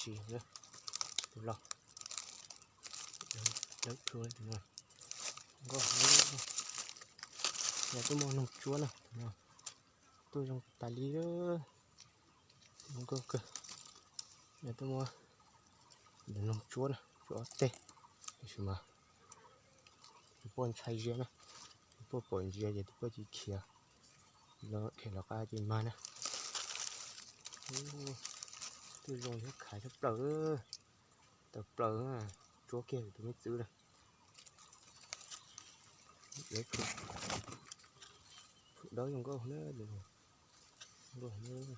tis na, tus laus, dawb plhu tus no, nkauj, yog tuaj muaj noog tsuab na, tus no tuaj zoo tas li, zoo nkauj kawg. Yog tuaj muaj noog tsuab na, tsuab ob teg, tab sis mas tus poj ntshai ziab na, tus poj pom ntsia ces tus poj cia li khiav, khiav los qab ces mag na. Tuaj zoo thiab, khaiv tshaj plaws, tawm plaws, tsuab kiag tus me txwv na. Dawb zoo nkauj na, nkauj na.